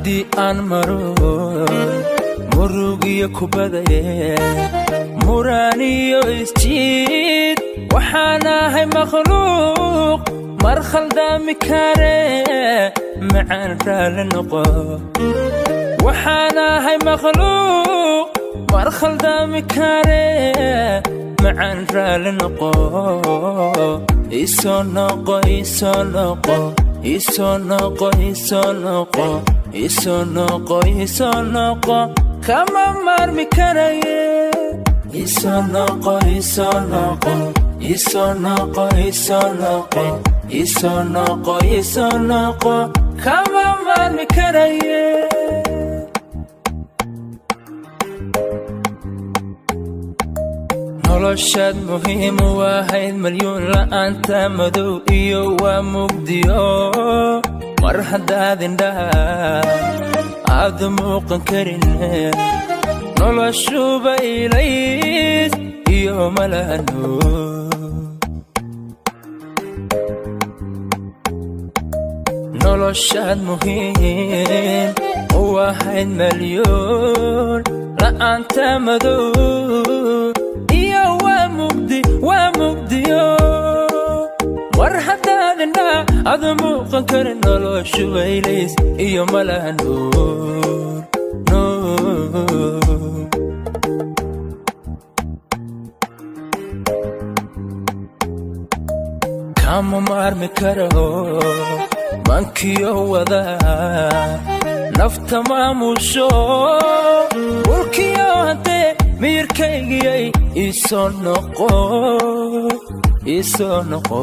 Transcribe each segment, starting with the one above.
Haddii aan maro murugiyo kubadaye, muraaniyo isjiid, waxaan ahay makhluuq mar khaldaami kare, macaan raali noqo. Waxaan ahay makhluuq mar khaldaami kare, macaan raali noqo. Isoo noqo, isoo noqo, isoo noqo, isoo noqo, isoo noqo, isoo noqo, kama maarmi karaye. Isoo noqo, isoo noqo, isoo noqo, isoo noqo, isoo noqo, isoo noqo, kama maarmi karaye. Noloshaad muhiim u ahayd malyuun, la'aanta madow iyo waa mugdiyo. Mar haddaad indhaha aada muuqan karin, noloshuba ilays iyo malahano. Noloshaad muhiim u ahayd malyuun, la'aanta madow iyo waa mugdi, waa mugdiyo. Mar haddaad indhaha aada muuqan karin, noloshuba ilays iyo malaha nuur, nuur. Kama maarmi karo mankiyo wada nafta maamusho, mulkiyo haddee miyirkaygiyay. Isoo noqo, isoo noqo.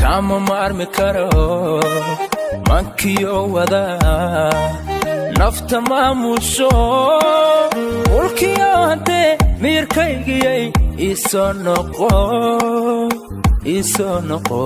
Kama maarmi karo mankiyo wada nafta maamusho, mulkiyo haddee miyirkaygiyay. Isoo noqo, isoo noqo.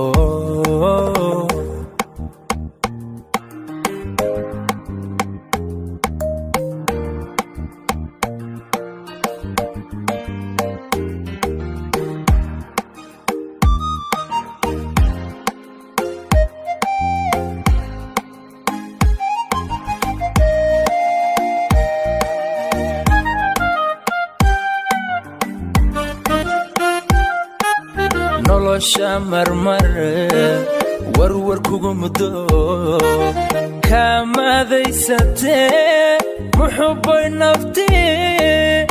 Nolosha marmar warwar kugu muddo kaamadaysatee, muxubbay naftii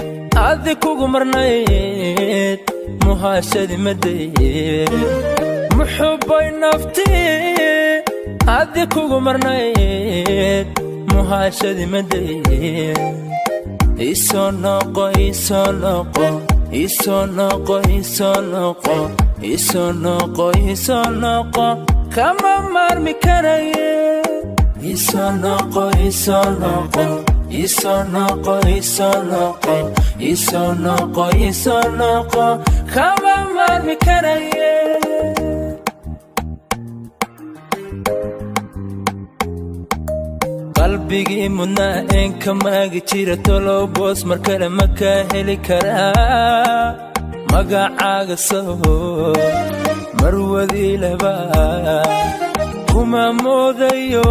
adi kugu marnayd, muhaashadi madaye. Muxubbay naftii adi kugu marnayd, muhaashadi madaye. Isoo noqo, isoo noqo, isoo noqo, isoo noqo, isoo noqo, isoo noqo, kama maarmi karaye. Isoo noqo, isoo noqo, isoo noqo, isoo noqo, isoo noqo, isoo noqo, kama maarmi karaye. Qalbigii mudnaa een ka maagi jira, tolow boos mar kale ma kaa heli karaa? Magacaaga soho marwadii laba kuma moodayo,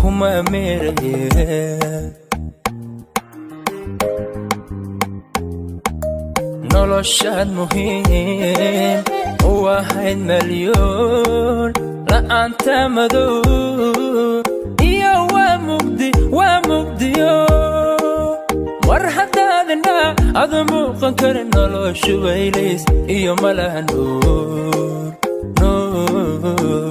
kuma meeraye. Noloshaad muhiim u ahayd malyuun, la'aanta madow iyo waa mugdi, waa mugdiyo. Mar haddaad indhaha aada muuqan karin, noloshuba ilays iyo malaha nuur, nuur.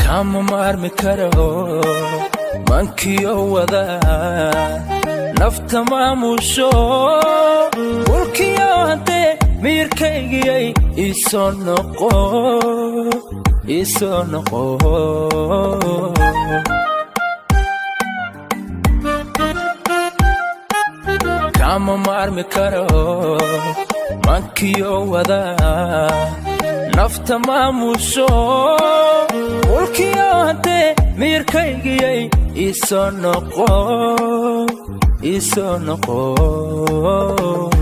Kama maarmi karo mankiyo wada nafta maamusho, mulkiyo haddee miyirkaygiyay. Isoo noqo, isoo noqo. Kama maarmi karo mankiyo wada nafta maamusho, mulkiyo haddee Miyirkaygiyay, isoo noqo, isoo noqo.